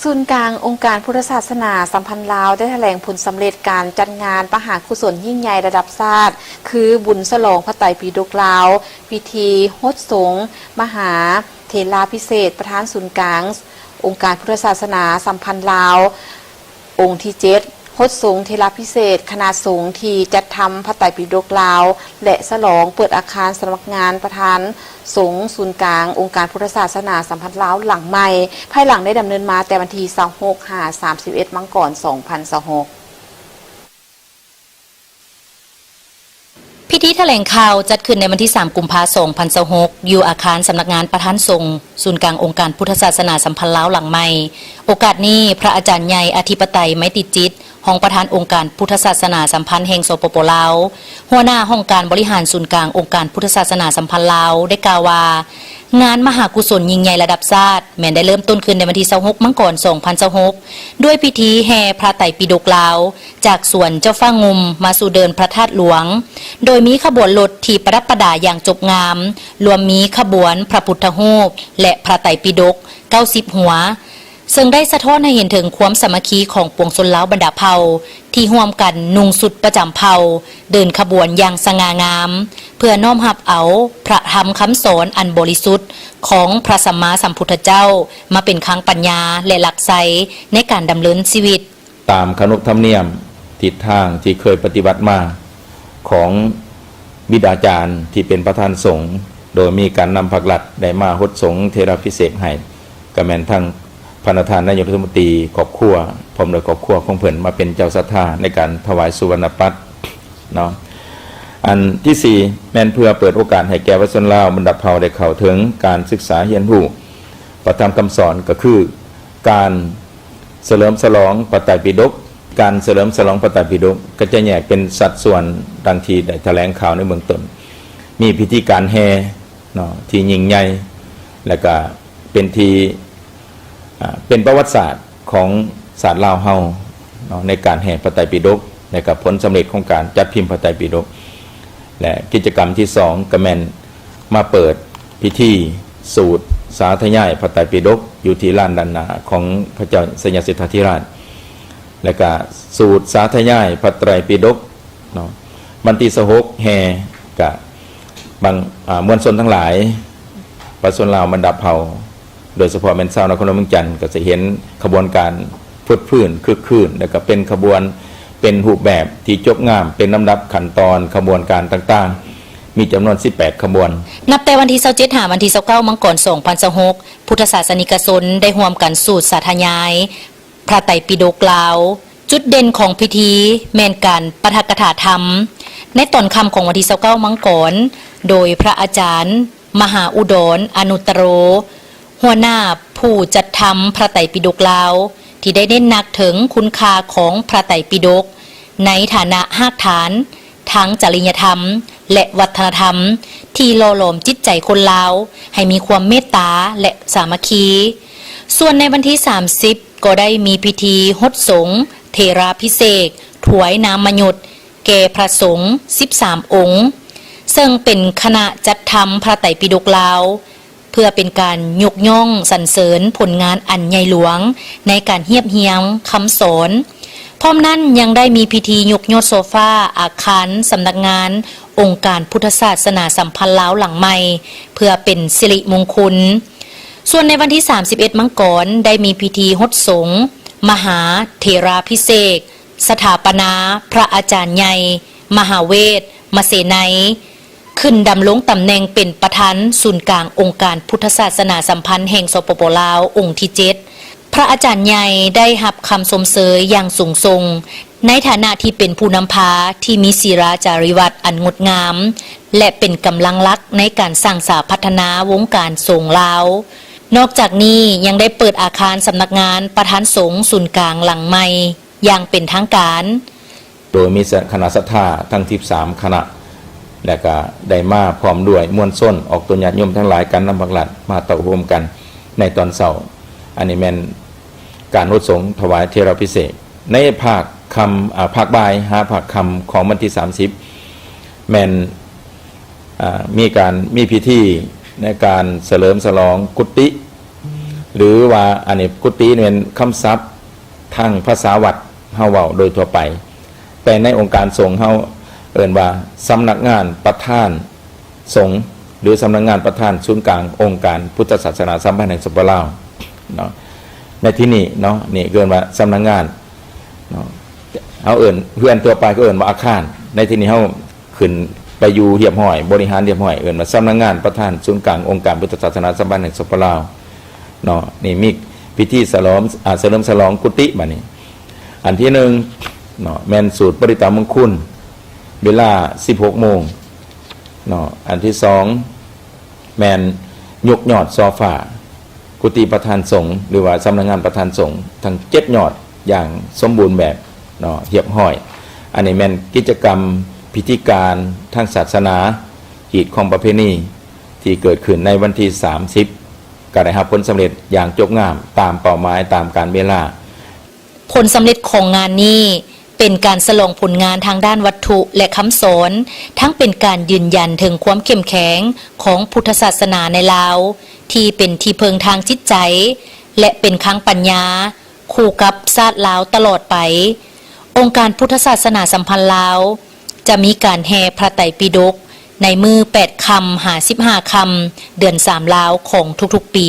ສູນກາງອົງການພຸດທະສາສະໜາສຳພັນລາວ ໄດ້ຖະແຫຼງຜົນສຳເລັດການຈັດງານມະຫາກຸສົນຍິ່ງໃຫຍ່ລະດັບຊາດ ຄື ບຸນສະຫຼອງພະໄຕປິດົກລາວ, ພິທີຫົດສົງມະຫາເຖລາພິເສກ ປະທານສູນກາງອົງການພຸດທະສາສະໜາສຳພັນລາວ ອົງທີເຈັດ ຫົດສົງເຖລາພິເສກຄະນະສົງທີ່ຈັດທຳພະໄຕປິດົກລາວ ແລະ ສະຫຼອງເປີດອາຄານສຳນັກງານປະທານສົງສູນກາງອົງການພຸດທະສາສະໜາສຳພັນລາວຫຼັງໃໝ່, ພາຍຫຼັງໄດ້ດຳເນີນມາແຕ່ວັນທີຊາວຫົກ ຫາ ສາມສິບເອັດ ມັງກອນ ສອງພັນຊາວຫົກ. ພິທີຖະແຫຼງຂ່າວຈັດຂຶ້ນໃນວັນທີສາມ ກຸມພາ ສອງພັນຊາວຫົກ ຢູ່ອາຄານສຳນັກງານປະທານສົງ ສູນກາງອົງການພຸດທະສາສະໜາສຳພັນລາວຫຼັງໃໝ່. ໂອກາດນີ້ ພະອາຈານໃຫຍ່ ອະທິປະໄຕ ໄມຕີຈິດ ຮອງປະທານອົງການພຸດທະສາສະໜາສຳພັນແຫ່ງ ສປປ ລາວ, ຫົວໜ້າຫ້ອງການບໍລິຫານສູນກາງອົງການພຸດທະສາສະໜາສຳພັນລາວ ໄດ້ກ່າວວ່າ ງານມະຫາກຸສົນຍິ່ງໃຫຍ່ລະດັບຊາດ ແມ່ນໄດ້ເລີ່ມຕົ້ນຂຶ້ນໃນວັນທີຊາວຫົກ ມັງກອນ ສອງພັນຊາວຫົກ ດ້ວຍພິທີແຫ່ພະໄຕປິດົກລາວ ຈາກສວນເຈົ້າຟ້າງຸ່ມມາສູ່ເດີ່ນພະທາດຫຼວງ, ໂດຍມີຂະບວນລົດທີ່ປະດັບປະດາຢ່າງຈົບງາມ, ລວມມີຂະບວນພະພຸດທະຮູບ ແລະ ພະໄຕປິດົກ ເກົ້າສິບຫົວ, ເຊິ່ງໄດ້ສະທ້ອນໃຫ້ເຫັນເຖິງຄວາມສາມັກຄີຂອງປວງຊົນລາວບັນດາເຜົ່າ ທີ່ຮ່ວມກັນນຸ່ງຊຸດປະຈຳເຜົ່າ, ເດີນຂະບວນຢ່າງສະຫງ່າງາມ ເພື່ອນ້ອມຮັບເອົາພະທຳຄຳສອນອັນບໍລິສຸດຂອງພະສຳມາສຳພຸດທະເຈົ້າ ມາເປັນຄັງປັນຍາ ແລະ ຫຼັກໄຊໃນການດຳເນີນຊີວິດ. ຕາມຂະໜົບທຳນຽມທິດທາງທີ່ເຄີຍປະຕິບັດມາຂອງບິດາຈານທີ່ເປັນປະທານສົງ, ໂດຍມີການນຳພາກລັດໄດ້ມາຫົດສົງເຖລາພິເສກໃຫ້, ກໍແມ່ນທັງພະນະທ່ານນາຍົກລັດຖະມົນຕີ, ຄອບຄົວ, ພ້ອມດ້ວຍຄອບຄົວຂອງເພິ່ນມາເປັນເຈົ້າສັດທາໃນການຖວາຍສຸວັນນະປັດເນາະ. ອັນທີສີ່ ແມ່ນເພື່ອເປີດໂອກາດໃຫ້ແກ່ປະຊາຊົນລາວບັນດາເຜົ່າໄດ້ເຂົ້າເຖິງການສຶກສາຮຽນຮູ້ ພະທຳຄຳສອນ ກໍຄືການສະເຫຼີມສະຫຼອງພະໄຕປິດົກ. ການສະເຫຼີມສະຫຼອງພະໄຕປິດົກກໍຈະແຍກເປັນສັດສ່ວນດັ່ງທີ່ໄດ້ຖະແຫຼງຂ່າວໃນເບື້ອງຕົ້ນ, ມີພິທີການແຫ່ເນາະທີ່ຍິ່ງໃຫຍ່ ແລະກະເປັນທີ່ ອາ ເປັນປະຫວັດສາດຂອງຊາດລາວເຮົາເນາະ ໃນການແຫ່ພະໄຕປິດົກ ແລະກະຜົນສຳເລັດຂອງການຈັດພິມພະໄຕປິດົກ. ແລະ ກິດຈະກຳທີສອງກໍແມ່ນມາເປີດພິທີສູດສາທະຍາຍພະໄຕປິດົກ ຢູ່ທີ່ລານດ້ານໜ້າຂອງພະເຈົ້າໄຊຍະສິດຖາທິລາດ ແລະກະສູດສາທະຍາຍພະໄຕປິດົກເນາະ. ວັນທີຊາວຫົກແຫ່ ກະບາງ ອາ ມວນຊົນທັງຫຼາຍ ປະຊາຊົນລາວບັນດາເຜົ່າ ໂດຍສະເພາະແມ່ນຊາວນະຄອນຫຼວງວຽງຈັນ ກໍຈະເຫັນຂະບວນການຟົດຟື້ນຄຶກຄື້ນ ແລະກະເປັນຂະບວນ ເປັນຮູບແບບທີ່ຈົບງາມ ເປັນລຳດັບຂັ້ນຕອນຂະບວນການຕ່າງໆ ມີຈຳນວນສິບແປດຂະບວນ. ນັບແຕ່ວັນທີຊາວເຈັດ ຫາວັນທີຊາວເກົ້າ ມັງກອນ ສອງພັນຊາວຫົກ ພຸດທະສາສະນິກະຊົນໄດ້ຮ່ວມກັນສູດສາທະຍາຍພະໄຕປິດົກລາວ. ຈຸດເດັ່ນຂອງພິທີແມ່ນການປາຖະກະຖາທຳ ໃນຕອນຄ່ຳຂອງວັນທີຊາວເກົ້າ ມັງກອນ ໂດຍພະອາຈານ ມະຫາອຸດອນ ອະນຸດຕະໂລ ຫົວໜ້າຜູ້ຈັດທຳພະໄຕປິດົກລາວ ທີ່ໄດ້ເນັ້ນໜັກເຖິງຄຸນຄ່າຂອງພະໄຕປິດົກ ໃນຖານະຮາກຖານທາງຈະລິຍະທຳ ແລະ ວັດທະນະທຳ ທີ່ຫຼໍ່ຫຼອມຈິດໃຈຄົນລາວໃຫ້ມີຄວາມເມດຕາ ແລະ ສາມັກຄີ. ສ່ວນໃນວັນທີສາມສິບ ກໍໄດ້ມີພິທີຫົດສົງເຖລາພິເສກ ຖວາຍນາມມະຍົດ ແກ່ພະສົງສິບສາມອົງ ເຊິ່ງເປັນຄະນະຈັດທຳພະໄຕປິດົກລາວ ເພື່ອເປັນການຍົກຍ້ອງສັນເສີນຜົນງານອັນໃຫຍ່ຫຼວງໃນການຮຽບຮຽງຄຳສອນ. ພ້ອມນັ້ນຍັງໄດ້ມີພິທີຍົກຍອດໂຊຟາອາຄານສຳນັກງານອົງການພຸດທະສາສະໜາສຳພັນລາວຫຼັງໃໝ່ ເພື່ອເປັນສິລິມົງຄຸນ. ສ່ວນໃນວັນທີສາມສິບເອັດ ມັງກອນ ໄດ້ມີພິທີຫົດສົງມະຫາເຖລາພິເສກ ສະຖາປະນາພະອາຈານໃຫຍ່ ມະຫາເວດ ມະເສໄນ ຂຶ້ນດຳລົງຕຳແໜ່ງເປັນປະທານສູນກາງອົງການພຸດທະສາສະໜາສຳພັນແຫ່ງ ສປປ ລາວ ອົງທີເຈັດ. ພະອາຈານໃຫຍ່ໄດ້ຮັບຄຳຊົມເຊີຍຢ່າງສູງສົ່ງ ໃນຖານະທີ່ເປັນຜູ້ນຳພາທີ່ມີສີລາຈາຣິວັດອັນງົດງາມ ແລະ ເປັນກຳລັງຫຼັກໃນການສ້າງສາພັດທະນາວົງການສົງລາວ. ນອກຈາກນີ້ຍັງໄດ້ເປີດອາຄານສຳນັກງານປະທານສົງສູນກາງຫຼັງໃໝ່ຢ່າງເປັນທາງການ. ໂດຍມີຄະນະສັດທາທັງສິບສາມຄະນະ ແລະກະໄດ້ມາພ້ອມດ້ວຍມວນຊົນ ອອກຕົນຍາດໂຍມທັງຫຼາຍ ການນຳພາກລັດມາເຕົ້າໂຮມກັນໃນຕອນເຊົ້າ. ອັນນີ້ແມ່ນການຫົດສົງຖວາຍເຖລາພິເສກ ໃນພາກຄ່ຳ ອາ ພາກບ່າຍຫາພາກຄ່ຳຂອງວັນທີສາມສິບ ແມ່ນ ອາ ມີການ ມີພິທີໃນການສະເຫຼີມສະຫຼອງກຸຕິ ຫຼືວ່າອັນນີ້ກຸຕິແມ່ນຄຳສັບທາງພາສາວັດເຮົາເວົ້າໂດຍທົ່ວໄປ, ແຕ່ໃນອົງການສົງເຮົາເອີ້ນວ່າສຳນັກງານປະທານສົງ ຫຼືສຳນັກງານປະທານສູນກາງອົງການພຸດທະສາສະໜາສຳພັນແຫ່ງ ສປປ ລາວເນາະ. ໃນທີ່ນີ້ເນາະ ນີ້ເອີ້ນວ່າສຳນັກງານເນາະ, ເຮົາເອີ້ນເຮືອນທົ່ວໄປກໍເອີ້ນວ່າອາຄານ, ໃນທີ່ນີ້ເຮົາຂຶ້ນໄປຢູ່ຮຽບຮ້ອຍ ບໍລິຫານຮຽບຮ້ອຍ ເອີ້ນວ່າສຳນັກງານປະທານສູນກາງອົງການພຸດທະສາສະໜາສຳພັນແຫ່ງ ສປປ ລາວເນາະ. ນີ້ມີພິທີສະຫຼອງ ອາ ສະເຫຼີມສະຫຼອງກຸຕິບາດນີ້. ອັນທີໜຶ່ງເນາະ ແມ່ນສູດປະລິດຕະມຸງຄຸນ ເວລາສິບຫົກໂມງເນາະ. ອັນທີສອງແມ່ນຍົກຍອດຊໍ່ຟ້າ ກຸຕິປະທານສົງ ຫຼືວ່າສຳນັກງານປະທານສົງ ທັງເຈັດຍອດຢ່າງສົມບູນແບບເນາະ ຮຽບຮ້ອຍ. ອັນນີ້ແມ່ນກິດຈະກຳພິທີການທາງສາສະໜາ ຮີດຄອງປະເພນີ ທີ່ເກີດຂຶ້ນໃນວັນທີສາມສິບ ກໍໄດ້ຮັບຜົນສຳເລັດຢ່າງຈົບງາມ ຕາມເປົ້າໝາຍ ຕາມການເວລາ. ຜົນສຳເລັດຂອງງານນີ້ ເປັນການສະຫຼອງຜົນງານທາງດ້ານວັດຖຸ ແລະ ຄຳສອນ, ທັງເປັນການຢືນຢັນເຖິງຄວາມເຂັ້ມແຂງຂອງພຸດທະສາສະໜາໃນລາວ ທີ່ເປັນທີ່ເພິ່ງທາງຈິດໃຈ ແລະ ເປັນຄັງປັນຍາ ຄູ່ກັບຊາດລາວຕະຫຼອດໄປ. ອົງການພຸດທະສາສະໜາສຳພັນລາວ ຈະມີການແຫ່ພະໄຕປິດົກໃນມື້ແປດຄ່ຳຫາສິບຫ້າຄ່ຳ ເດືອນສາມລາວຂອງທຸກໆປີ.